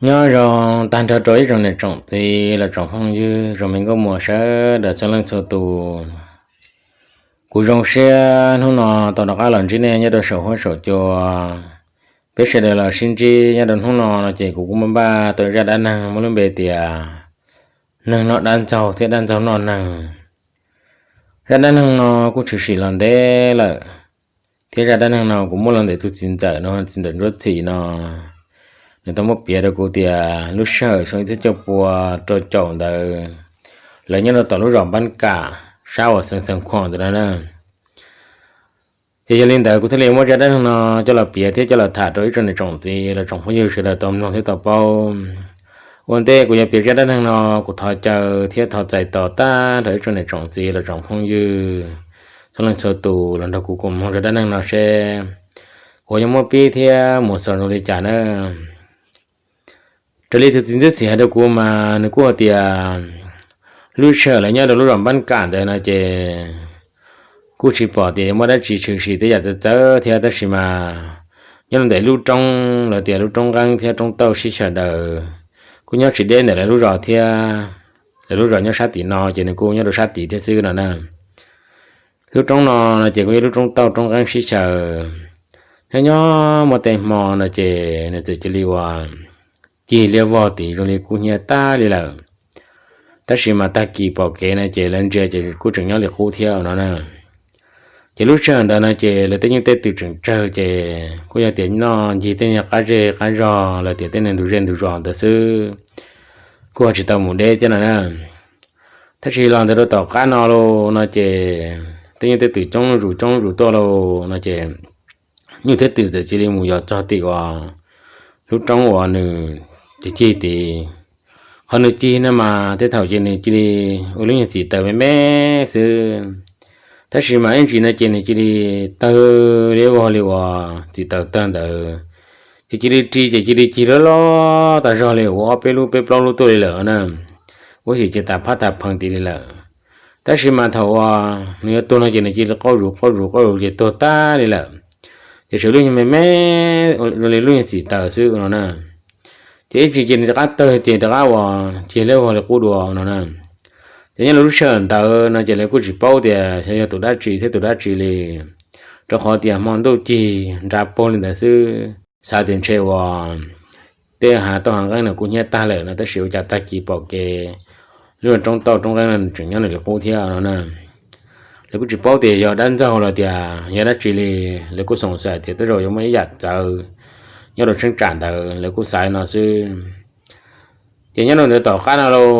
Nyob zoo tag nrho rau ib tsoom niam tsoom txiv los tsoom phooj ywg zoo me nkauj muam sawv daws txhua leej txhua tus. Kuv zoo siab hnub no tau rov qab los ntsib nej nyob rau saum huab saum cua. Peb sawv daws los sib ntsib nyob rau hnub no no ces kuv kuj muaj npaj tau zaj dab neeg muaj lub npe tias neeg noj dab ntxaug thiab dab ntxaug noj neeg. Zaj dab neeg no kuj tshwm sim los ntev lawm, thiab zaj dab neeg no kuv muab los ntawm tus txiv ntxawm no, txiv ntxawm Ntsuab Txhim no, nws tau muab piav rau kuv tias lub sij hawm xyoo ib txhiab cuaj pua rau caum ntawd, lawv nyob rau tom lub zos Npab Kam sab uas Xeev Khuam ntawd no na. Ces yog li ntawd kuv thiaj li muab zaj dab neeg no coj los piav thiab coj los tham rau ib tsoom niam tsoom txiv los tsoom phooj ywg sawv daws tau mloog thiab tau paub. Ua ntej kuv yuav piav zaj dab neeg no, kuv thov caw thiab thov txais tos tag nrho ib tsoom niam tsoom txiv los tsoom phooj ywg txhua leej txhua tus los nrog kuv koom mloog zaj dab neeg no seb kuv yuav muab pib thiab mus xaus zoo li cas na. Raws li tus txiv Ntsuab Txhim hais rau kuv mas nws kuj hais tias lub sij hawm lawv nyob rau lub zos Npab Kam ntawd no ces kuj tsis pom tias yuav muaj dab tsi tshwm sim tej yam txawv txawv thiab, tab sis mas nyob rau ntawm lub roob, lawv tias lub roob nqeeb thiab roob tauj sib xyaw daws, kuj nyob tsis deb ntawm lawv lub zos thiab. Lawv lub zos nyob sab tim no ces nws kuj nyob rau sab tid thiab xwb no na. Lub roob no no ces kuj yog lub roob tauj roob nqeeb sib xyaw. Nyob nyob muaj tej hmo no ces nws txawm cia li ua cig liab vog tid zoo li kub hnyiab tag li lawm. Tab sis mas tag kis pom kev no ces lawv ntsia ces kuj tseem nyob li qub thiab no na. Ces lub sij hawm ntawd no ces lawv tej nyuj tej twm tseem tsawg ces kuj yog tias noj ncig tej nyuag qab zej qab zog los tias tej neeg ntug zej ntug zos ntawd xwb, kuj ho tsis tau mus deb thiab no na. Tab sis los ntawd rau tom qab no lauj no ces tej nyuj tej twm coob zus coob zus tuaj lauj no ces nyuj thiab twm txawm cia li mus yos txog tim uas lub roob uas nws cig cig tid. Qhov nws cig no mas tej thaum ces nws cia li ua lub nyuag txim taws me me xwb, tab sis mas ib ntsis no ces nws cia li tawg liab vog li uas txim taws tawg ntawd, ces cia li ris ces cia li cig loj loj tas zog li uas ob peb lub peb plaub lub tuaj li lawm na. Ua xyem ces tas phab tas phees tid li lawm. Tab sis mas thaum uas nws yuav tuag no ces nws cia li qauj zus qauj zus qauj zus ces tuag tag li lawm. Ces tsuas lub nyuag me me zoo li lub nyuag txim taws xwb no na. Ces ib ntsis ces nws rov qab tawg ces rov qab uas cig liab vog li qub dua no na. Ces nyob rau lub sij hawm ntawd no ces lawv kuj tsis paub tias xyov yog tus dab tsi thiab tus dab tsi li, rau qhov tias hmo ntuj cig nra paug li ntawd xwb, xav tias ntshe uas tej hav tauj hav nqeeb no kuj hnyiab tag lawm no, tab sis ua cas tag kis pom kev lub roob tauj roob nqeeb no nws tseem nyob nws li qub thiab no na. Lawv kuj tsis paub tias yog dab ntxaug los tias yog dab tsi li, lawv kuj xoom xaim tias tej zaum yuav muaj ib yam txawv nyob rau cheeb tsam ntawd, lawv kuj xav li no xwb. Ces nyob rau ntawd tom qab no lauj,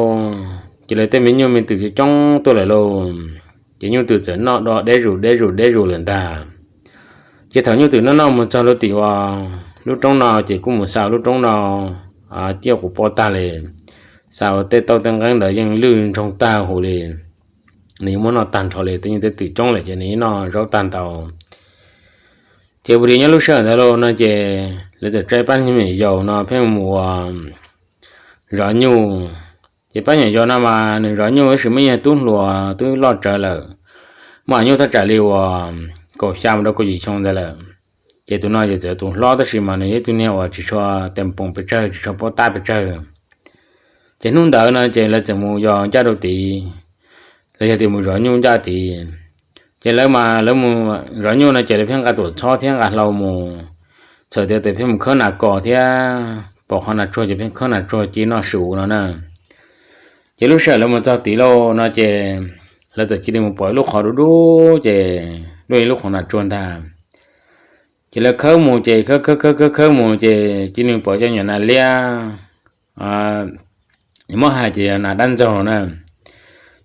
ces lawv tej me nyuj me twm coob tuaj lawm lauj, ces nyuj twm txawm noj do deb zus deb zus deb zus lawm ntag. Ces thaum nyuj twm noj noj mus txog lub tim uas lub roob no ces kuj mus xav lub roob no ciaj qus pob tag li, xav uas tej tauj tej nqeeb ntawd yeej lwj ntsoog tag huv li. Nws yeej muab noj tag nrho li, tej nyuj tej twm coob lawm ces nws yeej noj zaub tag ntau. Ces ua li nyob lub sij hawm ntawd lauj no ces lawv txawm tsa ib pab nyuag me nyuam yaus no pheej mus uas zov nyuj. Ces pab nyuam yaus no mas nws zov nyuj tab sis muaj ib tug tub hluas twb loj tsawv lawm, muaj nyuj thaj tsam li uas kaum xya mus rau kaum yim xyoo ntawd lawm. Ces tus no ces txawm tus hlob tab sis mas nws yog ib tug niag uas tsis tshua teem poom pes tsawg, tsis tshua paub tab pes tsawg. Ces hnub ntawd no ces lawv txawm mus yos ncaj rau tid, los yog tias mus zov nyuj ncaj tid. Ces lawv mas lawv mus zov nyuj no ces lawv pheej nqa tuam txhob thiab nqa hlau mus, txawm tias pheej mus khawb nas kos thiab pom qhov nas tsuag ces pheej khawb nas tsuag ci noj su no na. Ces lub sij hawm lawv mus txog tid lauj no ces lawv txawm cia li mus pom ib lub qhov dub dub ces luaj li lub qhov nas tsuag ntag. Ces lawv khawb mus ces khawb khawb khawb khawb mus ces cia li pom cov nyuam nas liab, muab hais ces yog nas dab ntxaug na.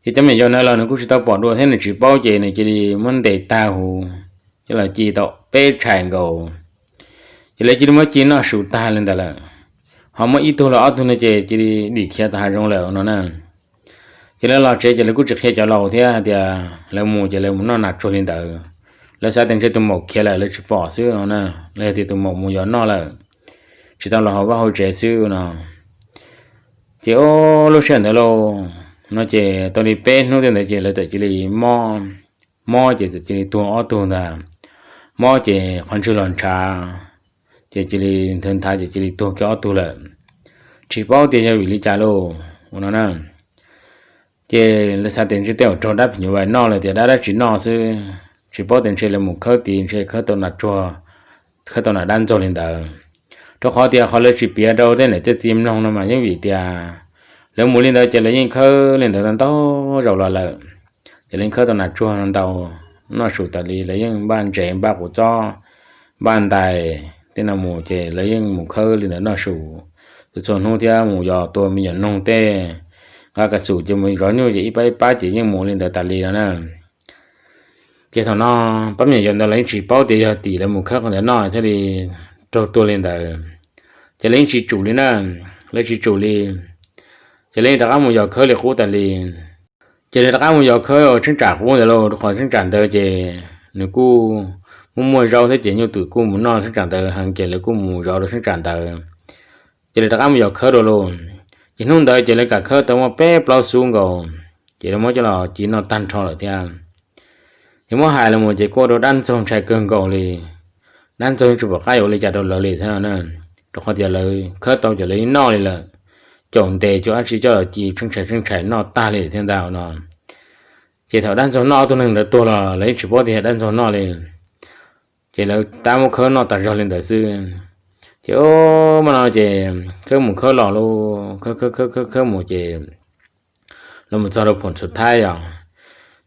Ces cov me nyuam yaus no los nws kuj tsis tau pom dua thiab nws tsis paub ces nws cia li muab ntes tag huv, coj los ci tau peb tshais nkaus. Ces lawv cia li muab ci noj su tag li ntawd lawm. Ho muaj ib tug los ob tug no ces cia li dim khiav tau hav zoov lawm no na. Ces lawv los tsev ces lawv kuj tsis qhia cov laus thiab hais tias lawv mus ces lawv mus noj nas tsuag li ntawd. Lawv xav tias ntshe tus maum khiav lawm lawv tsis pom xwb no na, los yog tias tus maum mus yos noj lawm, tsis tau los hauv vaj hauv tsev xwb no. Ces o, lub sij hawm ntawd lauj, no ces tau li peb hnub tej ntawd ces lawv txawm cia li mob, mob ces txawm cia li tuag ob tug ntag. Mob ces qhov ntswg los ntshav, ces cia li nthawv nthav ces cia li tuag kiag ob tug lawm. tsis paub tias yog vim li cas lauj ua no na. Ces lawv xav tias ntshe tej zaum raug dab phim nyuj vais noj lawm tias dab dab tsi noj xwb, tsis paub tias ntshe lawv mus khawb tid ntshe khawb tau nas tsuag, khawb tau nas dab ntxaug li ntawd. Rau qhov tias qhov lawv tsis piav rau tej niam tej txiv mloog no mas yeej vim tias lawv mus li ntawd ces lawv yeej khawb li ntawd tau ntau zaus los lawm. Ces lawv yeej khawb tau nas tsuag ntau noj su tas li, lawv yeej npaj ntses npaj quav txob, npaj ntais tej no mus ces lawv yeej mus khawb li ntawd noj su txhua txhua hnub thiab mus yos tua me nyuam noog tej, nqa kas xum ces mus zov nyuj ces ib pab ib pab ces yeej mus li ntawd tas li no na. Ces thaum no pab me nyuam yaus ntawd los yeej tsis paub tias yog tim lawv mus khawb qhov ntawd noj thiaj li raug tua li ntawd. Ces lawv yeej tsis tsum li na, lawv tsis tsum li. Ces lawv yeej rov qab mus yos khawb li qub tas li. Ces lawv rov qab mus yos khawb ua cheeb tsam qub ntawd lauj, rau qhov cheeb tsam ntawd ces nws kuj muaj muaj zaub thiab ces nyuj twm kuj mus noj cheeb tsam ntawd heev ces lawv kuj mus zov rau cheeb tsam ntawd. Ces lawv rov qab mus yos khawb dua lauj. Ces hnub ntawd ces lawv kam khawb tau muaj peb plaub xub nkaus, ces lawv muab coj los ci noj tag nrho lawm thiab. Ces muab hais los mus ces kuj ua rau dab ntxaug ntshai kawg nkaus li. Dab ntxaug tsis pom qab yuav ua li cas rau lawv li thiab na, rau qhov tias lawv khawb tau ces lawv yeej noj li lawm, caum ntes cuag dab tsi coj los ci tsheej tshais tsheej tshais noj tag li thiab ntag no. Ces thaum dab ntxaug noj ob tug neeg ntawd tuag los lawv yeej tsis paub tias yog dab ntxaug noj li. Ces lawv tab muab khawb noj tas zog li ntawd xwb. Ces o, muaj no ces khawb mus khawb los lauj, khawb khawb khawb khawb mus ces lawv mus txog rau phoom txhua thaib os.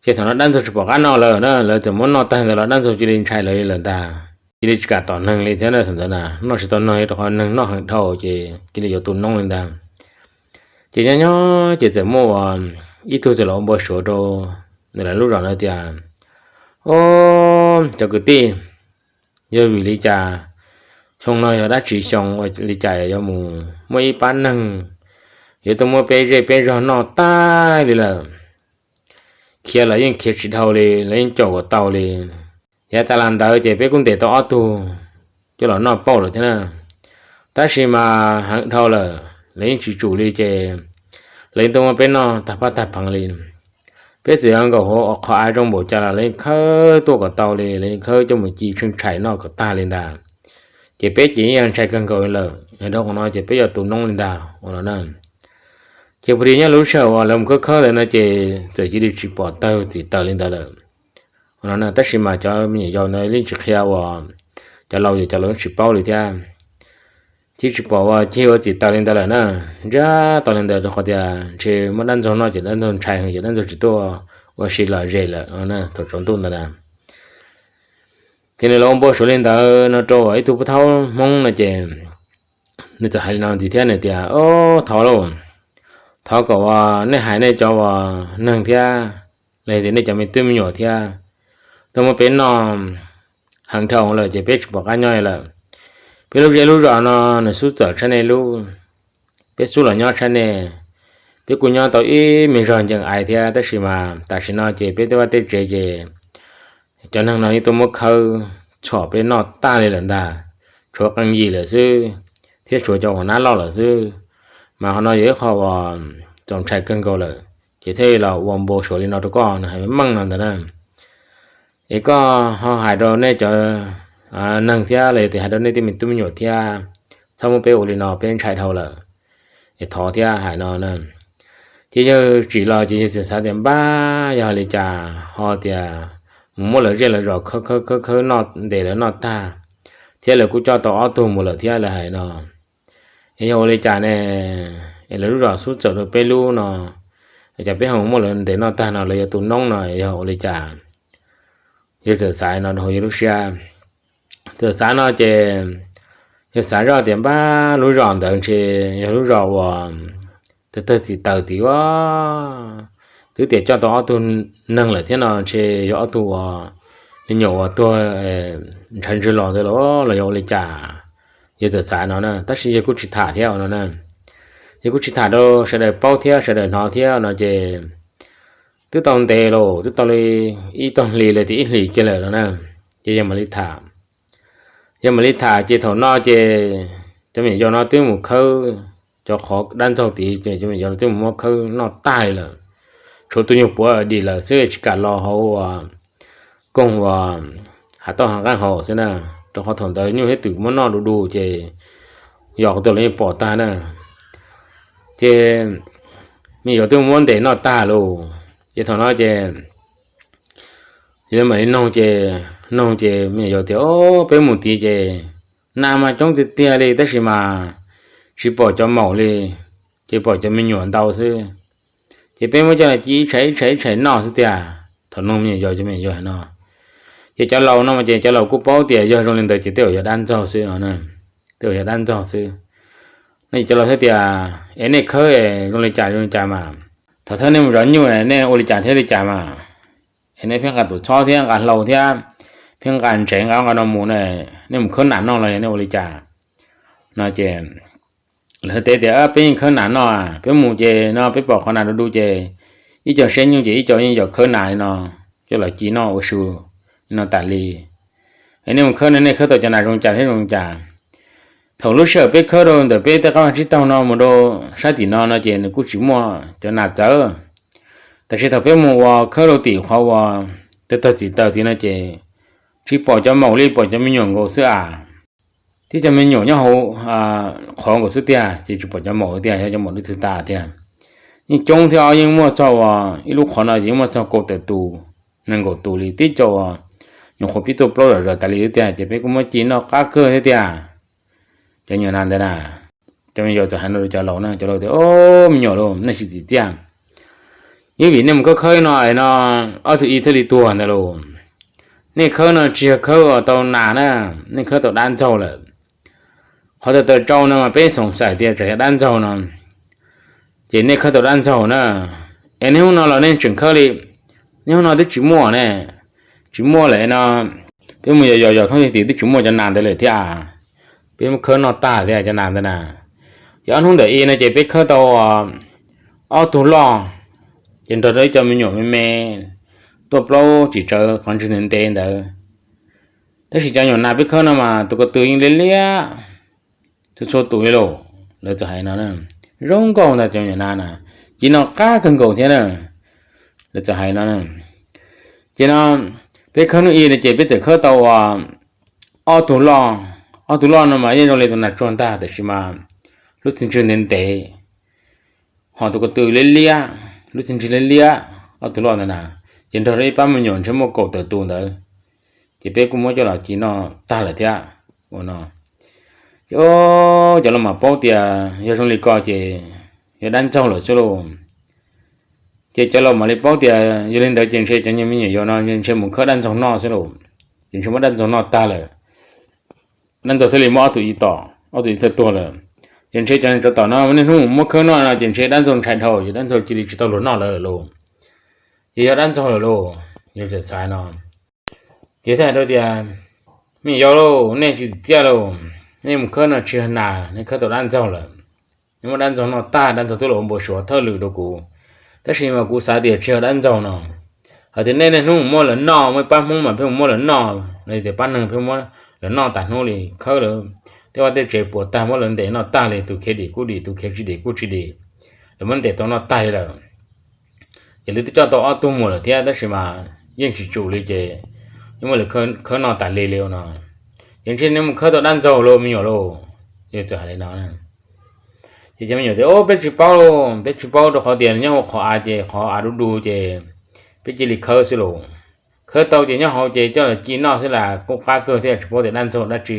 Ces thaum no dab ntxaug tsis pom qab noj lawm na, lawv txawm muab noj tag ntawd los dab ntxaug cia li ntshai lawv li lawm ntag, cia li tsis kam tom neeg li thiab na. Thaum ntawd na noj tsis tau neeg li rau qhov neeg noj heev dhau ces cia li yuav tu noob li ntag. Ces nyob nyob ces txawm muaj ua ib tug txawm los ua npau suav rau nws lawv lub zos no tias, o, cov kwv tij, yog vim li cas xyoo no yog dab tsi xyoo ua li cas yuav mus muaj ib pab neeg yuav tuaj muab peb zej peb zog noj tag li lawm. Khiav los yeej khiav tsis dhau li, los yeej caum kom tau li. Yav tas los ntawd ces peb kuj ntes tau ob tug coj los noj pauj lawm thiab na, tab sis mas heev dhau lawm los yeej tsis tsum li ces lawv yeej tuaj muab peb noj tag paj tag pheev li. Peb txawm yuav nkaum hauv qhov av zoo npaum cas los lawv yeej khawb tuaj kom tau li, lawv yeej khawb coj mus ci tsheej tshais noj kom tag li ntag. Ces peb ces yeej yog ntshai kawg nkaus li lawm, yog dhau qhov no ces peb yuav tu noob li ntag ua no na. Ces puag thaum nyob lub sij hawm uas lawv mus khawb khawb ntawd no ces txawm cia li tsis pom tawg txim taws li ntawd lawm ua no na. Tab sis mas cov me nyuam yaus ntawd yeej tsis qhia uas cov laus ces cov laus yeej tsis paub li thiab. Ces tsis pom uas cig ua txim taws li ntawd lawm na. Ntsiag to li ntawd rau qhov tias ntshe muab dab ntxaug noj ces dab ntxaug ntshai heev ces dab ntxaug tsis tuaj ua si los ze lawm thaum tsaus ntuj ntawd na. Ces nws los ua npau suav li ntawd no rau ib tug pub thaub Hmoob no ces nws txawm hais li no ntxiv thiab nws tias, o, thov lauj, thov kom uas nej hais nej cov uas neeg thiab, los tias nej cov me tub me nyuam thiab, tuaj muab peb noj heev dhau lawm ces peb tsis pom qab nyob lawm. Peb lub zej lub zos no nws xub txawm tshaj nej lub, peb xub los nyob tshaj nej. Peb kuj nyob tau ib me zog ncees ais thiab, tab sis mas tam sim no ces peb tej vaj tej tsev ces cov neeg no yeej tuaj muab khawb txhom peb noj tag li lawm ntag. Tshuav qee yim lawm xwb, thiab tshuav cov uas nab loj lawm xwb. Mas qhov no yog ib qho uas txaus ntshai kawg nkaus lawm, ces thiaj los ua npau suav li no rau koj, nws hais meej no ntawd na. Es koj ho hais rau nej cov neeg thiab los yog tias hais rau nej tej me tub me nyuam thiab, txhob muab peb ua li no, peb ntshai dhau lawm. Es thov thiab hais no na. Ces yawg tsim los ces yawg txawm xav tias npab yog li cas ho tias mus muab lawv zej lawv zos khawb khawb khawb khawb noj ntes lawv noj tag, thiab lawv kuj coj tau ob tug mus lawm thiab lawv hais no. Es yog ua li cas ne? Es lawv lub zos xub txawm rau peb lub no, es cas peb ho muab lawv ntes noj tag no lawv yuav tu noob no yog ua li cas? Yawg txawm xav no rau hauv yawg lub siab, txawm xav no ces yawg xav zoj tias npab lub zos ntawd ntshe yog lub zos uas tawg tawg txim taws tid ua, twb tias coj tau ob tug neeg lawm thiab no ntshe yog ob tug uas me nyuam uas tuag ntshav ntswg los ntawd los los yog ua li cas. Yawg txawm xav no na, tab sis yawg kuj tsis tham thiab no na. Yawg kuj tsis tham rau sawv daws paub thiab sawv daws hnov thiab no ces twb tau ntev los twb tau li ib tog hlis los tias ib hlis kiag lawm no na. Ces yawg mam li tham, yawg mam li tham ces thaum no ces cov me nyuam yaus no twb mus khawb cov qhov dab ntxaug tid ces cov me nyuam yaus no twb mus muab khawb noj tag li lawm. Tshuav tus nyuag puav dim lawm xwb tsis kam los hauv uas koog uas hav tauj hav nqeeb hauv xwb na, rau qhov thaum ntawd nyuj thiab twm muab noj du du ces yog qhov twg los yeej pom tag na. Ces me nyuam yaus twb muab ntes noj tag lauj. Ces thaum no ces yawg mam li noog ces, noog ces me nyuam yaus tias, O, peb mus tid ces nas mas coob tiag tiag li tab sis mas tsis pom cov maum li, ces pom cov me nyuam ntau xwb. Ces peb muab coj los ci ib tshais ib tshais ib tshais noj xwb tiag. Thaum noog me nyuam yaus ces me nyuam yaus hais no. Ces cov laus no mas ces cov laus kuj paub tias yog zoo li ntawd ces tej zaum yog dab ntxaug xwb, tej zaum yog dab ntxaug xwb. No ces cov laus thiaj tias, Es nej khawb zoo li cas zoo li cas mas, thaum thawj nej mus zov nyuj nej ua li cas thiab li cas mas, es nej pheej nqa tus txhob thiab nqa hlau thiab pheej nqa ntsev nqa nqa no mus, nej mus khawb nas noj los yog nej ua li cas? No ces lawv teb tias, Peb yeej khawb nas noj, peb mus ces no peb pom qhov nas du du ces ib co siab nyuj ces ib co yeej yog khawb nas li no, coj los ci noj ua su li no tas li. Es nej mus khawb no nej khawb tau cov nas zoo cas thiab zoo cas? Thaum lub sij hawm peb khawb rau ntawm peb tej qab vaj tsib taug no mus rau sab tim no no ces nws kuj tsis muaj cov nas txawv. Tab sis thaum peb mus ua khawb rau tim qhov uas tawg tawg txim taws tid no ces tsis pom cov maum li, pom cov me nyuam nkaus xwb as. Thiab cov me nyuam nyob hauv qhov nkaus xwb tiag ces tsis pom cov maum tiag, yog cov maum twb txwv tas tiag. Yeej coob thiab, yeej muaj txog uas ib lub qhov no ces yeej muaj txog kaum tawm tus, nees nkaum tus li, tib co uas nyuam qhuav pib tuaj plaub zom zaws tas li xwb tiag, ces peb kuj muab ci noj qab kawg thiab tiag. Cov nyuam nas ntawd na, cov me nyuam yaus txawm hais no rau cov laus na, cov laus tias, O, me nyuam lauj, nej tsis txim txiaj. Yeej vim nej mus khawb khawb no es no ob tug i thiaj li tuag ntawd lauj. Nej khawb no tsis yog khawb uas tau nas na, nej khawb tau dab ntxaug lawm. Qhov tawg taws tsau no mas peb xoom xaim tias tsam yog dab ntxaug no, ces nej khawb tau dab ntxaug na. Es niaj hnub no los nej tseem khawb li, niaj hnub no twb tsis muaj ne, tsis muaj lawm no. Peb mus yos yos yos thoob tim twb tsis muaj cov nas ntawd lawm thiab, peb muab khawb noj tag thiab cov nas ntawd na. Ces ob hnub ntawm i no ces peb khawb tau ob tug loj, ces nrog rau ib co me nyuam me me tuaj plaub tsis tsawv qhov ntswg ntev ntev ntawd. Tab sis cov nyuam nas peb khawb no mas tus ko tw yeej liab liab, txhua txhua tus li lauj, lawv txawm hais no. Zoo nkauj ntag cov nyuam nas na, ci noj qab kawg nkaus thiab na, lawv txawm hais no. Ces no peb khawb hnub i no ces peb txawm khawb tau ob tug loj, ob tug loj no mas yeej zoo li tus nas tsuag ntag tab sis mas lub txiv ntswg ntev ntev, ho tus ko tw liab liab, lub txiv ntswg liab liab, ob tug loj ntawd na, ces nrog rau ib pab me nyuam ntshe muaj kaum tawm tus ntawd, ces peb kuj muab coj los ci noj tag lawm thiab ua no. Ces cov laus mam paub tias yog zoo li ko ces yog dab ntxaug lawm xwb lauj. Ces cov laus mam li paub tias yog li ntawd ces ntshe cov me nyuam yaus no ntshe mus khawb dab ntxaug noj xwb lauj, ces ntshe muab dab ntxaug noj tag lawm. Dab ntxaug thiaj li muab ob tug i tom, ob tug i thiaj tuag lawm. Ces ntshe cov neeg tsov tom no niaj hnub mus muab khawb noj no ces ntshe dab ntxaug ntshai dhau ces dab ntxaug cia li tsis tau luag noj lawv lawm lauj. Ces yog dab ntxaug lawm lauj, yog txawm xav no. Ces thiaj hais rau tias, Me nyuam yaus lauj, nej tsis txim txiaj lauj, nej mus khawb no tsis yog nas, nej khawb tau dab ntxaug lawm. Nej muab dab ntxaug noj tag, dab ntxaug twb los ua npau suav thawj lwm rau kuv, tab sis mas kuv xav tias tsis yog dab ntxaug no. Hais tias nej niaj hnub mus muab lawv noj, muaj ib pab Hmoob mas pheej mus muab lawv noj no, tias pab neeg pheej muab lawv noj tas hnub li, khawb lawv tej vaj tej tsev puas tag, muab lawv ntes noj tag li, tus khiav dim kuj dim, tus khiav tsis dim kuj tsis dim, lawv muab ntes tau noj tag li lawm. Ces lawv twb coj tau ob tug muam lawm thiab tab sis mas yeej tsis tsum li ces yeej muab lawv khawb noj tas li li no. Ces ntshe nej mus khawb tau dab ntxaug lauj me nyuam lauj, yog txawm hais li no. Ces cov me nyuam tias, Peb tsis paub lauj, peb tsis paub rau qhov tias nyob hauv qhov av ces qhov av du du ces peb cia li khawb xwb lauj. Khawb tau ces nyob hauv ces coj los ci noj xwb las, kuj qab kawg thiab, tsis paub tias dab ntxaug dab tsi,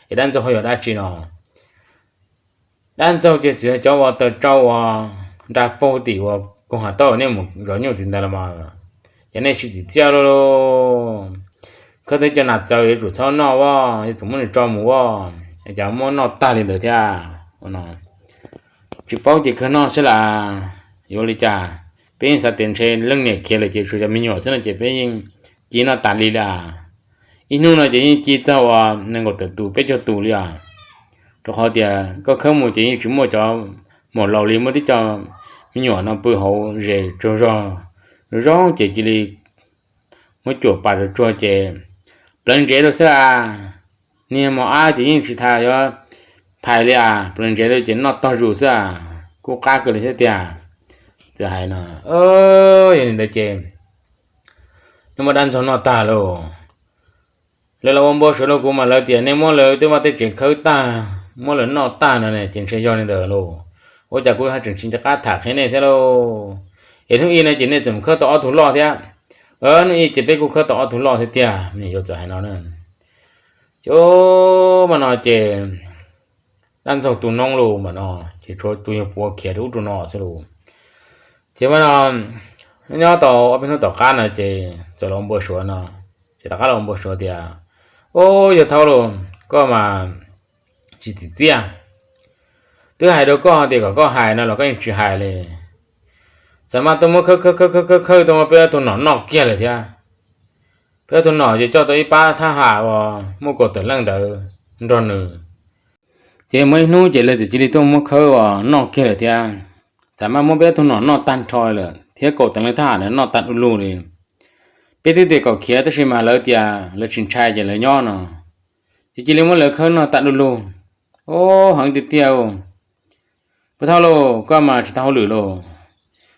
es dab ntxaug ho yog dab tsi no. Dab ntxaug ces txawm yog cov uas taws tsau uas nra paug tim uas koog hav tauj nej mus zov nyuj tim ntawd los mas, ces nej tsis txim txiaj lauj. Khawb tau cov nas txawv yuav tsum txhob noj as, yuav tsum muab nws tso mus as, cas muab noj tag li ntawd thiab no. Tsis paub ces kawg noj xwb las, yuav ua li cas. Peb yeej xav tias ntshe leej niam khiav lawm ces tshuav cov me nyuam xwb no ces peb yeej ci noj tas li li as. Ib hnub no ces yeej ci txog uas nees nkaum tawm tus peb caug tus li as. Rau qhov tias koj khawb mus ces yeej tsis muaj cov maum laus li, muaj tib co me nyuam no pw hauv zes tsaug zog zoo ces cia li muab cuam pas tsuag tsuag ces pleev ntsev rau xwb as. Niag mos ab ces yeej tsis tas yuav phais li as, pleev ntsev rau ces noj tog zus xwb as, kuj qab kawg li thiab tiag. Txawm hais no, yog li ntawd ces nej muab dab ntxaug noj tag lauj. Lawv los ua npau suav rau kuv mas lawv tias nej muab lawv tej vaj tej tsev khawb tag, muab lawv noj tag no ne, ces ntshe yog li ntawd lauj. Ua cas kuv ho tseem tsis nco qab tham qhia nej thiab lauj? Es hnub ib no ces nej txawm mus khawb tau ob tug loj thiab. Hnub ib ces peb kuj khawb tau ob tug loj thiab tiag, me nyuam yaus txawm hais no na. Ces mas no ces dab ntxaug tu noob lauj mas no, ces tshuav tus yawg puav khiav rau ub rau no xwb lauj. Ces mas no nyob tau ob peb hnub tom qab no ces txawm los npau suav no, ces rov qab los npau suav tias, Ub, yawg thaub lauj, koj mas tsis txim txiaj. Twb hais rau koj tias kom koj hais no los koj yeej tsis hais li. Txawm mas tuaj muab khawb khawb khawb khawb khawb khawb tuaj muab peb ob tug nom noj kiag lawm thiab. Peb ob tug nom ces coj tau ib pab thab ham uas muaj kaum tawm leej ntawd nrog nws. Ces muaj ib hnub ces lawv txawm cia li tuaj muab khawb uas noj kiag lawm thiab. Txawm mas muab peb ob tug nom noj tag nrho lawm thiab kaum tawm leej thab ham ntawd noj tag du lug li. Peb twb tias kom khiav tab sis mas lawv tias lawv tsis ntshai ces lawv nyob no. Ces cia li muab lawv khawb noj tag du lug. Ub, heev tiag tiag. Puag thaub lauj, koj mas tsis tau hauj lwm lauj.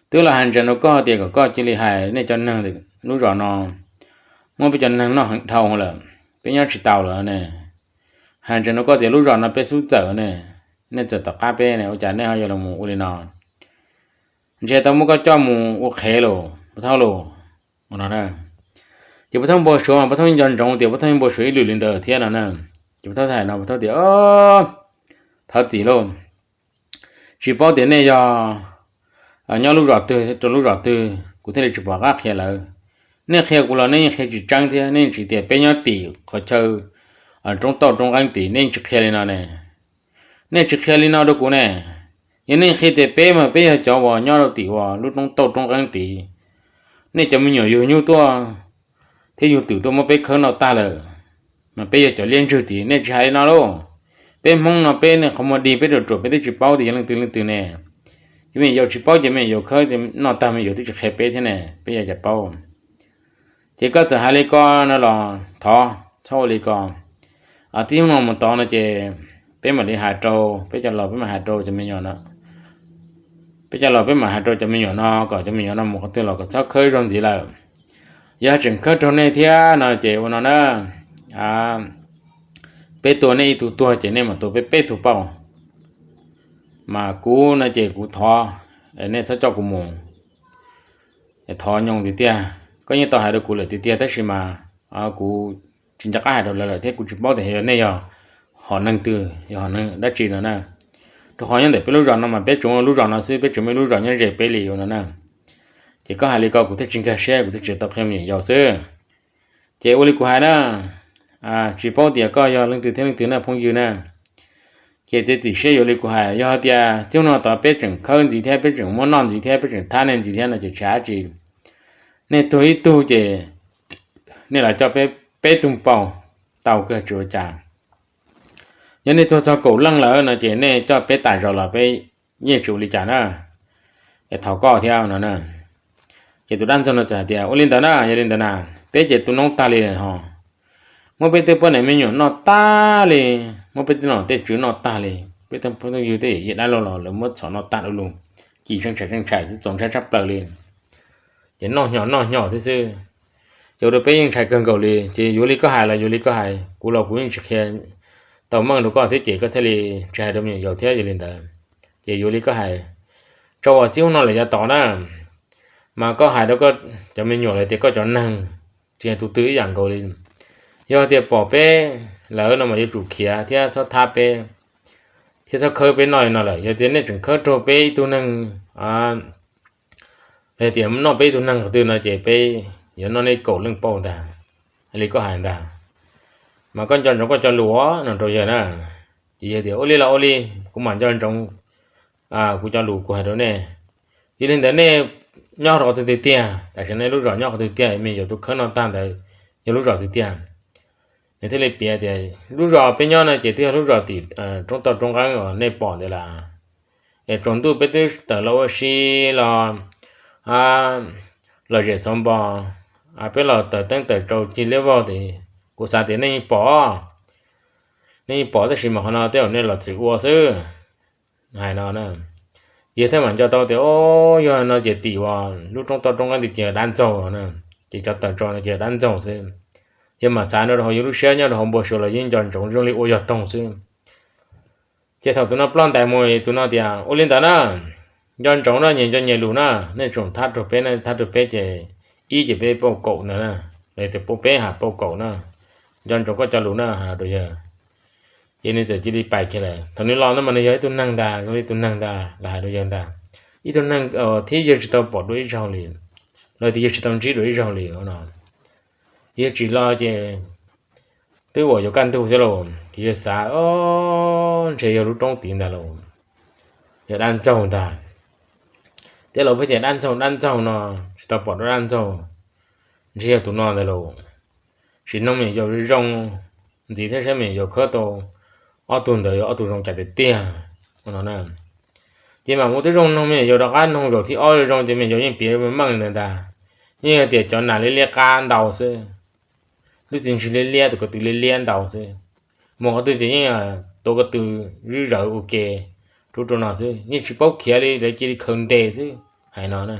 Twb los hais ntsees rau koj tias kom koj cia li hais nej cov neeg lub zos no, muab peb cov neeg noj heev dhau lawm, peb nyob tsis taus lawm ne. Hais ntsees rau koj tias lub zos no peb xub txawm ne, nej txawm tom qab peb ne, ua cas nej ho yuav los mus ua li no? Ntshe tau muab koj coj mus ua qhev lauj puag thaub lauj. Ua no na. Ces puag thaub npau suav mas puag thaub nco ntsoov tias puag thaub npau suav ib lwm li ntawd thiab no na. Ces puag thaub hais no puag thaub tias, Thov txim lauj, tsis paub tias nej yog nyob lub zos twg rau lub zos twg kuv thiaj li tsis pom qab qhia lawv. Nej qhia kuv los nej yeej qhia tsis tseeb thiab, nej tsis tias peb nyob tim qhov chaw roob tauj roob qeeb tid, nej yeej tsis qhia li no ne. Nej tsis qhia li no rau kuv ne. Yog nej qhia tias peb mas peb yog cov uas nyob rau tim uas lub roob tauj roob qeeb tid, nej cov me nyuam yug nyuj tuaj thiab yug twm tuaj muab peb khawb noj tag lawm, mas peb yog cov liab ntswg tid, nej tsis hais li no lauj. Peb Hmoob no peb niaj qhov muag dig peb ruam ruam peb twb tsis paub tias yog leej twg leej twg ne. Ces me nyuam yaus tsis paub ces me nyuam yaus khawb noj tag me nyuam yaus twb tsis qhia peb thiab ne, peb yuav cas paub. Ces koj txawm hais li ko no los thov txhob ua li ko. Tib hnub no mus tod no ces peb mam li hais rau peb cov laus, peb mam hais rau cov me nyuam no, peb cov laus peb mam hais rau cov me nyuam no kom cov me nyuam no mus qhov twg los kom txhob khawb zaug ntxiv lawm. Yog tseem khawb raug nej thiab no ces ua no na, peb tua nej ib tug tuag ces nej mam tua peb peb tug pauj. Mas kuv no ces kuv thov nej txhob coj kuv mus. Thov nyoos tiag tiag, koj yeej tau hais rau kuv lawm tiag tiag tab sis mas kuv tsis nco qab hais rau lawv lawm thiab kuv tsis paub tias yog nej yog hom neeg twg, yog hom neeg dab tsi no na. Rau qhov nyob ntawm peb lub zos no mas peb tsuas muaj lub zos no xwb, peb tsis muaj ib lub zos nyob ze peb li ua no na. Ces koj hais li ko kuv thiaj tsis nkag siab, kuv thiaj tsis tau qhia me nyuam yaus xwb. Ces ua li kuv hais na, tsis paub tias koj yog leej twg thiab leej twg na phooj ywg na. Ces txiav txim siab yuav li kuv hais, yog hais tias txij no tod peb tseem khawb ntxiv thiab peb tseem muab noj ntxiv thiab peb tseem thab nej ntxiv thiab no ces tsis hais dab tsi. Nej tuag ib tug ces nej los coj peb peb tug pauj tau kawg tsis ua cas. Yog nej tuag txog kaum leej lawm no ces nej coj peb tas zos los peb yeej tsis ua li cas na. Es thov koj thiab no na. Ces tus dab ntxaug no txawm hais tias, ua li ntawd na, yog li ntawd na, peb ces tu noob tag li ho, muab peb tej poj niam me nyuam noj tag li, muab peb tej nom tej tswv noj tag li, peb tej phooj ywg tej yawm yij dab laug los lawv muab txhom noj tag du lug, ci seej tshais seej tshais xwb, txaus ntshai tshaj plaws li. Ces noj hnyo noj hnyo thiab xwb. Ces ua rau peb yeej ntshai kawg nkaus li. Ces yuav li koj hais los yuav li koj hais, kuv los kuv yeej tsis qhia tau meej rau koj thiab ces koj thiaj li tsis hais rau me nyuam yaus thiab. Yog li ntawd ces yuav li koj hais, tso uas txij hnub no lawm yav tod na, mas koj hais rau koj cov me nyuam lawv tias koj cov neeg tsis yog tus twg ib yam nkaus li. Yog tias pom peb lawm no mas yuav tsum khiav thiab txhob thab peb thiab txhob khawb peb noj li no lawm. Yog tias nej tseem khawb raug peb ib tug neeg, los tias noj peb ib tug neeg qhov twg no ces peb yuav noj nej kaum leej pauj ntag li koj hais ntag. Mas koj nco ntsoov koj cov lus no rau yawg na. Ces yawg tias, ua li los ua li, kuv mam nco ntsoov kuv cov lus kuv hais rau nej. Yog li ntawd nej nyob rau qhov twg tiag tiag, tam sim no nej lub zos nyob qhov twg tiag, me nyuam yaus tus khawb noj tag ntawd yog lub zos twg tiag? Nws thiaj li piav tias lub zos peb nyob no ces twb yog lub zos tim roob toj roob qeeb uas nej pom ntawd las. Es tsaus ntuj peb twb tawm los ua si los, los zem xauv npo, peb los tawm teeb tawm tsau cig liab vog ces kuv xav tias nej yeej pom, nej yeej pom tab sis mas qhov no tej zaum nej los txwm ua xwb. Hais no na, yawg thiaj mam nco tau tias, o, yog no ces tim uas lub roob toj roob qeeb tid ces yog dab ntxaug na, ces cov tawm tsau no ces yog dab ntxaug xwb. Yawg mam xav no rau hauv yawg lub siab, nyob rau hauv npau suav los yeej nco ntsoov zoo li ua yog toog xwb. Ces thaum tus no ploj ntais mus, tus no tias, Ua li ntawd na, nco ntsoov na, nyias nco nyias lus na, nej tsoom thab rau peb na, thab rau peb ces ib ces peb pauj kaum ntawd na, los tias pauj peb hais pauj kaum na, nco ntsoov koj cov lus na, hais rau yawg. Ces nws txawm cia li pais kiag lawm. Thaum nws los no mas nws yog ib tug neeg ntag, zoo li tus neeg ntag, los hais rau yawg ntag, ib tug neeg thiab yawg tsis tau pom dua ib zaug li, los tias yawg tsis tau ntsib dua ib zaug li no. Yawg tsim los ces twb uas yuav kaj ntug thiab lauj, ces yawg xav, O, ntshe yog lub roob tid ntag lauj, yog dab ntxaug ntag. Tej laus pheej tias dab ntxaug dab ntxaug no, tsis tau pom dua dab ntxaug, ntshe yog tus no ntag lauj. Sim noog me nyuam yaus zoo ntxiv thiab saib me nyuam yaus khawb tau ob tug ntawd yog ob tug zoo cas tiag tiag no. Ces mam mus twb zoo noog me nyuam yaus rov qab, noog zaum thib ob zoo ces me nyuam yaus yeej piav meej li ntawd ntag. Yeej yog tias cov nas liab liab qab ntau xwb, lub txiv ntsig liab liab, tus ko tw liab liab ntau xwb. Mus qhov twg ces yeej tuav ko tw zwb zawv ua ke rub rau no xwb, yeej tsis paub khiav li, lawv cia li khaws ntes xwb, hais no na.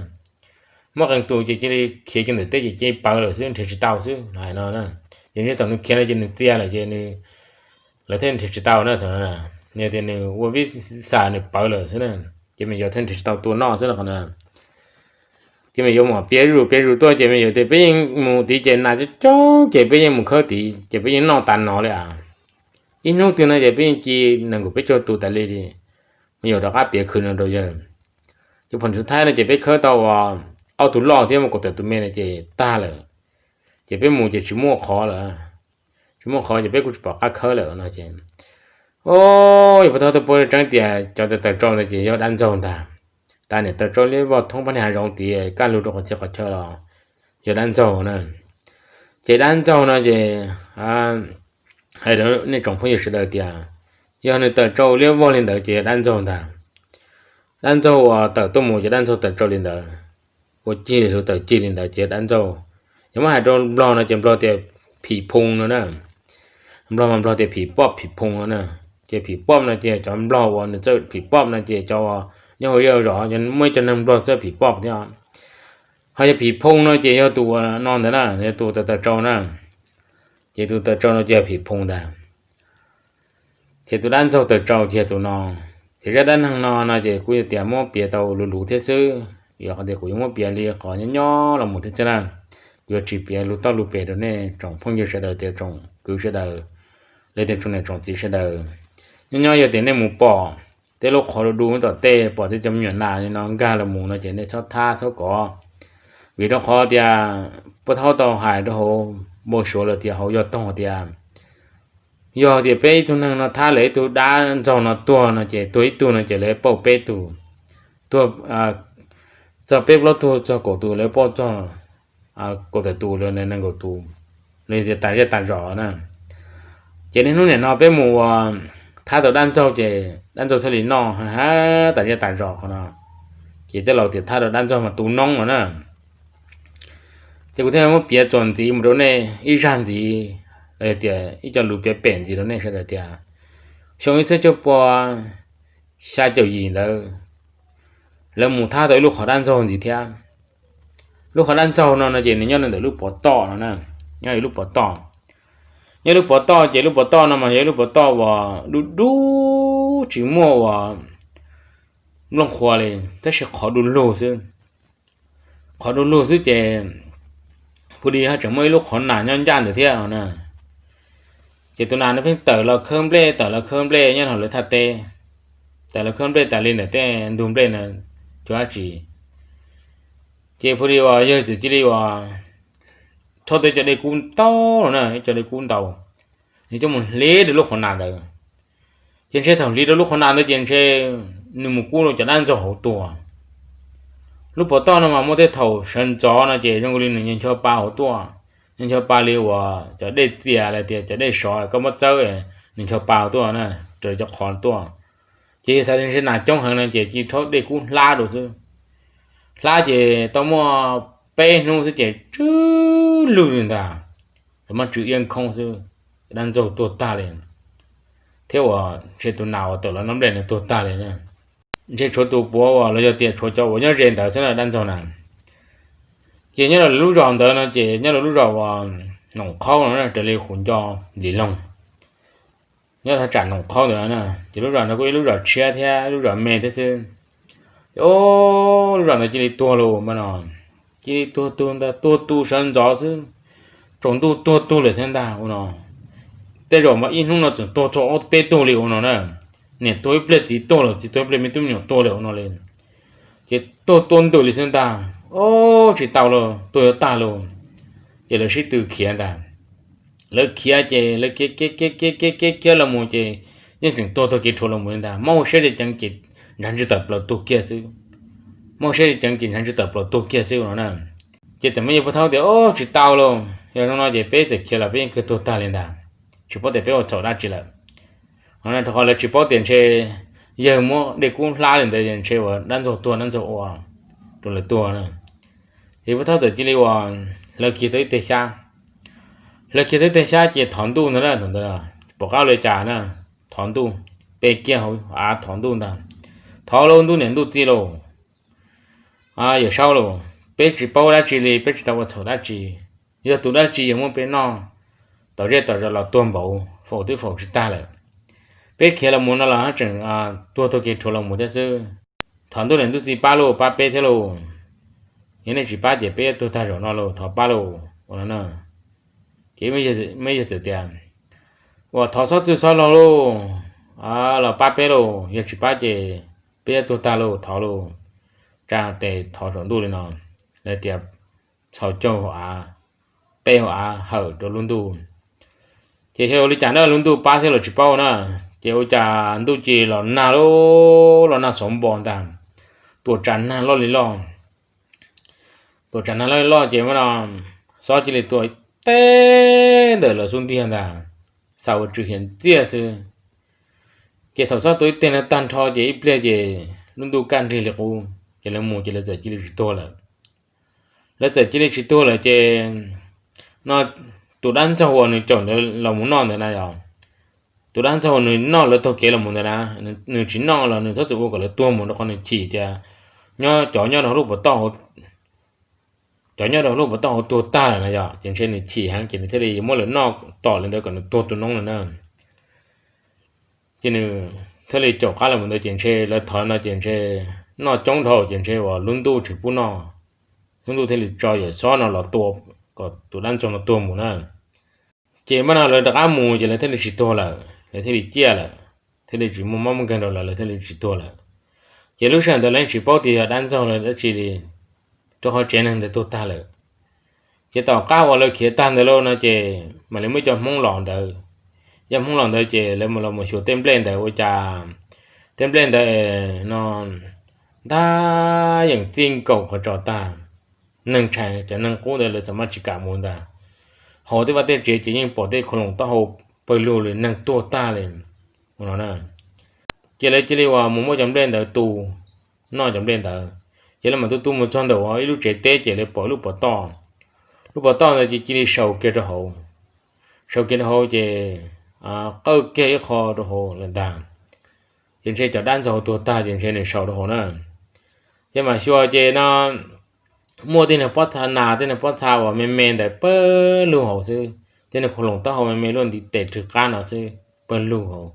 Muaj qee tus ces cia li khiav kiag ntawm teb ces cia li pawv lawm xwb, nrhiav tsis tau xwb, hais no na. Ces ntshe thaum nws khiav no ces nws txia lawm ces nws, lawv thiaj nrhiav tsis tau na. Thaum no yog tias nws ua vij xas nws pawv lawm xwb na, ces me nyuam yaus thiaj nrhiav tsis tau tua noj xwb no. Ces me nyuam yaus mam piav zus piav zus tuaj ces me nyuam yaus tias, Peb yeej mus tid ces nas coob coob ces peb yeej mus khawb tid ces peb yeej noj tas no li as. Ib hnub twg no ces peb yeej ci nees nkaum peb caug tus tas li li. Me nyuam yaus rov qab piav khwv no rau yawg. Ces phom ntsuv thaib no ces peb khawb tau ob tug loj thiab muaj kaum tawm tus me no ces tag lawm. Ces peb mus ces tsis muaj qhov lawm, tsis muaj qhov ces peb kuj tsis pom qab khawb lawm no ces, o, yog puas tau, tau pua tseeb tias cov taws tsau ntawd ces yog dab ntxaug ntag. Tas niam taws tsau liab vog thoob pab niag hav zoov tid kaj lug rau qhov txhia qhov chaw los yog dab ntxaug na. Ces dab ntxaug no ces hais rau nej tsoom phooj ywg sawv daws tias, yog nws taws tsau liab vog li ntawd ces yog dab ntxaug ntag. Dab ntxaug uas tawm tuaj mus ces dab ntxaug taws tsau li ntawd, ua cig li hluav taws cig li ntawd ces yog dab ntxaug. Yog muab hais rau nplog no ces nplog tias phim phoo no na. Nplog mas nplog tias phim poj phim phoo no na. Ces phim poj no ces cov nplog uas nws txawj phim poj no ces cov nyob hauv zej zos muaj ib co neeg nplog txawj phim poj thiab. Ho yog phim phoo no ces yog tus uas no ntawd na, yog tus taws taws tsau na. Ces tus taws tsau no ces yog phim phoo ntag. Ces tus dab ntxaug taws tsau ces yog tus no. Ces zaj dab neeg no no ces kuv yuav tias muab piav tau luv luv thiab xwb, yog qhov tias kuv yuav muab piav li qhov nyob nyob los mus thiab xwb na. Kuv yuav tsis piav lug toj lug pes rau nej tsoom phooj ywg sawv daws tias tsoom kwv sawv daws, los tias tsoom niam tsoom txiv sawv daws. Nyob nyob yog tias nej mus pom tej lub qhov du du tom tej, pom tej cov me nyuam nas li no nkag los mus no ces nej txhob thab txhob kov. Vim rau qhov tias puab thaub tau hais rau hauv npau suav los tias hauv yog toog tias, yog tias peb ib tug neeg no thab lawm ib tug dab ntxaug no tuag no ces tuag ib tug no ces lawv pauj peb tug, tuag txog peb plaub tug txog kaum tus lawv pauj txog kaum tawm tus los nees nkaum tus, los tias tas zej tas zos na. Ces niaj hnub niam no peb mus ua thab tau dab ntxaug ces dab ntxaug thiaj li noj hab tas zej tas zos qhov no. Ces tej laus tias thab tau dab ntxaug mas tu noob no na. Ces kuv thiaj muab piav txuas ntxiv mus rau nej ib zaj ntxiv, los tias ib co lus piav pem ntxiv rau nej sawv daws tias, xyoo ib txhiab cuaj pua xya caum yim ntawd, lawv mus thab tau ib lub qhov dab ntxaug ntxiv thiab. Lub qhov dab ntxaug no no ces nws nyob ntawm lub pov toj no na, nyob lub pov toj. Nyob lub pov toj ces lub pov toj no mas yog ib lub pov toj uas dub dub tsis muaj uas nplooj qhuav li, tab sis qhov du lug xwb. Qhov du lug xwb ces hu di ho tseem muaj ib lub qhov nas nyob ncaj ntawd thiab no na. Ces tus nas no pheej tawm los khawb nplej, tawm los khawb nplej nyob hauv lawv thaj teb, tawm los khawb nplej tas li ntawm tej ntug nplej no cuag dab tsi. Ces hu di uas yawg txawm cia li uas thauj tej cov dej kub ntau no na, ib co dej kub ntau, nws coj mus hliv rau lub qhov nas ntawd. Ces ntshe thaum hliv rau lub qhov nas ntawd ces ntshe nws mus kub rau cov dab ntxaug hauv tuag. Lub pov toj no mas muaj tej thaum sawv ntxov no ces zoo li nws ncho pa hauv tuaj, nws ncho pa li uas cov dej txias los tias cov dej sov koj muab txawb, nws ncho pa hauv tuaj na, raws cov qhov tuaj. Ces yog xav tias ntshe nas coob heev no ces cia li rhaub dej kub hlab rau xwb. Hlab ces tau muaj peb hnub xwb ces tsw lwj li ntag, txawm muaj tsw iab nkhoos xwb, dab ntxaug tuag tag li, thiab uas ntshe tus nas uas tawm los noj nplej nws tuag tag li na. Ntshe tshuav tus puav uas los yog tias tshuav cov uas nyob ze ntawd xwb na dab ntxaug na. Ces nyob rau lub zos ntawd no ces nyob rau lub zos uas Noom Qhaub no raws li qhov nco li loog. nyob thaj tsam Noom Qhaub ntawd na, ces lub zos ntawd kuj ib lub zos tshiab thiab lub zos me thiab xwb. Ces o, lub zos ntawd cia li tuag los mas no, cia li tuag tu ntag, tuag tu sawv ntxov xwb. Tsaus ntuj tuag tuag lawm thiab ntag ua no. Tej zaum mas ib hnub no tseem tuag txog ob peb tug li ua no na. Niam tuag ib pliag txiv tuag los txiv tuag ib pliag me tub me nyuam tuag li ua no li. Ces tuag tua ntws li xwb ntag, o, tsis tau los tuag yuav tag los. Ces lawv sib tw khiav ntag. Lawv khiav ces lawv khiav khiav khiav khiav khiav khiav khiav los mus ces yeej tseem tuag taug kev rhuav los mus li ntag, mob siab ceev ceev ces ntshav ntswg tawm plaws tuag kiag xwb. Mob siab ceev ceev ces ntshav ntswg tawm plaws tuag kiag xwb no na. Ces txawm muaj yawg Pov Thawb tias, o, tsis tau lauj, yog zoo no ces peb txawm khiav los peb yeej kawg tuag tag li ntag. Tsis paub tias peb ua txhaum dab tsi lawm. Rau qhov lawv tsis paub tias ntshe yawg muab dej kub hlab li ntawd ntshe uas dab ntxaug tuag, dab ntxaug ua rau lawv tuag na. Ces Pov Thawb txawm cia li uas hlawv kiag tau ib teg xyab. Hlawv kiag tau ib teg xyab ces thov ntuj ntag na, thaum ntawd pom qab li cas na, thov ntuj, pe kiag hauv av thov ntuj ntag. Thov lauj ntuj niam ntuj txiv lauj, Yawm Saub lauj, peb tsis paub dab tsi li, peb tsis tau ua txhaum dab tsi. Yog tus dab tsi yog muab peb noj, tom zej tom zos los tuag npaum, faus twb faus tsis tag lawm. Peb khiav los mus no los haj tseem tuag taug kev rhuav los mus thiab xwb. Thov ntuj niam ntuj txiv pab lauj, pab peb thiab lauj. Yog nej tsis pab ces peb tuag tag zaum no lauj, thov pab lauj ua no na. Ces muaj yawg txawm tias, uas thov txhob txwj txhob laug lauj, los pab peb lauj, yog tsis pab ces peb yuav tuag tag lauj, thov lauj. Tsa tes thov saum ntuj li no, lawv tias txhos caug hauv av, pe hauv av hawm rau lub ntuj. Ces xyov ua li cas na, lub ntuj pab thiab los tsis paub na, ces ua cas ntuj cia li los nag, los nag xov npo ntag, tuam tsav nag loj li loj. Tuam tsav nag loj li loj ces muab no, xob cia li tua teb ntawm lawv xub ntiag ntag, xav ua tsw hiav ntxiaj xwb. Ces thaum xob tua ib teg no tag nrho ces ib pliag ces lub ntuj kaj nrig li qub, ces lawv mus ces lawv txawm cia li tsis tuag lawm. Lawv txawm cia li tsis tuag lawm ces no, tus dab ntxaug uas nws caum ntawd los mus noj ntawd na yog, tus dab ntxaug uas nws noj lawv taug kev los mus ntawd na, nws tsis noj los nws txhob txwm ua kom lawv tuag mus rau qhov nws chim tias nyob cov nyob rau lub pov toj, cov nyob rau lub pov toj hauv tuag tag lawm na yog, ces ntshe nws chim heev ces nws thiaj li yuav muab lawv noj tom li ntawd kom nws tuag tu noob lawm na. Ces nws thiaj li caum qab los mus ntawd ces ntshe lawv thov no ces ntshe noj coob dhau ces ntshe uas lub ntuj tsis pub noj, lub ntuj thiaj li tso yawm xob no los tua kom tus dab ntxaug no tuag mus na. Ces muab no lawv rov qab mus ces lawv thiaj li tsis tuag lawm, lawv thiaj li ciaj lawm, thiaj li tsis muaj mob muaj nkeeg rau lawv, lawv thiaj li tsis tuag lawm. Ces lub sij hawm ntawd lawv yeej tsis paub tias yog dab ntxaug los dab tsi li, rau qhov tsev neeg ntawd tuag tag lawm. Ces tom qab uas lawv khiav tag ntawd lauj no ces mam li muaj cov Hmoob los ntawd. Cov Hmoob los ntawd ces lawv los mus xyuas tej nplej ntawd ua cas tej nplej ntawd no ntag yeem txij nkaus qhov tso tag. Neeg tshais cov neeg qub ntawd lawv txawm maj tsis kam mus ntag. Hauv tej vaj tej tsev ces yeej pom tej khu loos taub hau pawg lug li, neeg tuag tag li no na. Ces lawv cia li uas mus muab cov nplej ntawd tu, noj cov nplej ntawd. Ces lawv mam tu tu mus txog ntawm uas ib lub tsev teb ces lawv pom lub pov toj. Lub pov toj ntawd ces cia li sau kiag rau hauv, sau kiag rau hauv ces qawj kiag ib qho rau hauv lawm ntag. Ces ntshe cov dab ntxaug tuag tag ces ntshe nws sau rau hauv na. Ces mam xyuas ces no muaj tej niag pob txha nas, tej niag pob txha uas me me ntawd pawg lug hauv xwb, tej niag khu loos taub hau me me luaj ntiv tes rwg qab no xwb pawg lug hauv,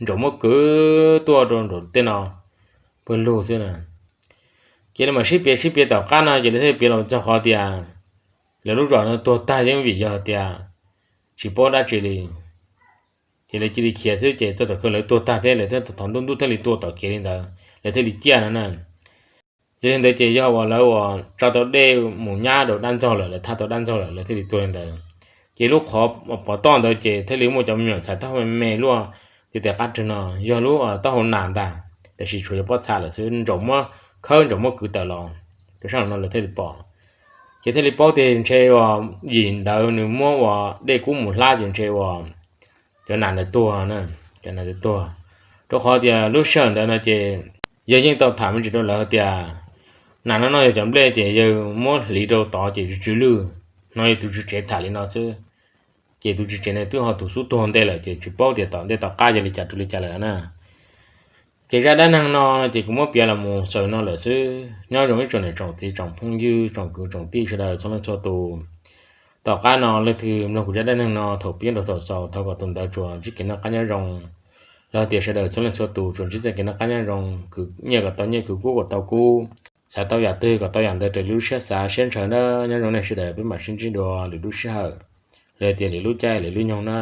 ntsaum muab kwv tuaj rau nraum tej no pawg lug xwb na. Ces lawv mam sib piav sib piav tom qab no ces lawv thiaj piav los txog qhov tias lawv lub zos no tuag tag yeej vim yog tias tsis paub dab tsi li. Ces lawv cia li khiav xwb ces txog tom kawg lawv tuag tag thiab lawv thiaj thov ntuj, ntuj thiaj li tua tom kev li ntawd, lawv thiaj li ciaj no na. Yog li ntawd ces yog uas lawv uas tso tau dej mus nyab rau dab ntxaug lawm, lawv thaj tau dab ntxaug lawm lawv thiaj li tuag li ntawd. Ces lub qhov pov toj ntawd ces thiaj li muaj cov me nyuam txhais taub hau me me luaj ntiv tes qab rwg no, yog lub taub hau nas ntag, tiam sis tshuav cov pob txha lawm xwb, ntsaum muab khawb ntsaum muab kwv tawm los rau sab no lawv thiaj li pom. Ces thiaj li paub tias ntshe uas yim ntawd nws muab uas dej kub mus hlab ces ntshe uas cov nas ntawd tuag, cov nas ntawd tuag. Rau qhov tias lub sij hawm ntawd no ces yawg yeej tau tham me ntsis rau lawv hais tias nas no noj yawg cov nplej ces yawg muab hliv rau tod ces tsw tsw lwj, no yog tus tswv tsev tham li no xwb. Ces tus tswv tsev ne twb ho tus xub tuag ntej lawm ces tsis paub tias tom ntej tom qab yog li cas rau li cas lawm na. Ces zaj dab neeg no ces kuv muab piav los mus xaus no lawm xwb. Nyob zoo ib tsoom niam tsoom txiv tsoom phooj ywg tsoom kwv tsoom tij sawv daws txhua leej txhua tus. Tom qab no leej twg mloog kuv zaj dab neeg no thaum pib rau thaum xaus thov kom tus ntawd tsuas ntsib kev noj qab nyob zoo, Los tias sawv daws txhua leej txhua tus tsuas ntsib txoj kev noj qab nyob zoo, khwv nyiaj kom tau nyiaj, khwv kub kom tau kub, xav tau yam twg kom tau yam ntawd raws li lub siab xav siab ntshaw nawb. Nyob zoo nej sawv daws, peb mam sib ntsib dua lwm lub sij hawm, los tias lwm lub caij lwm lub nyoog na.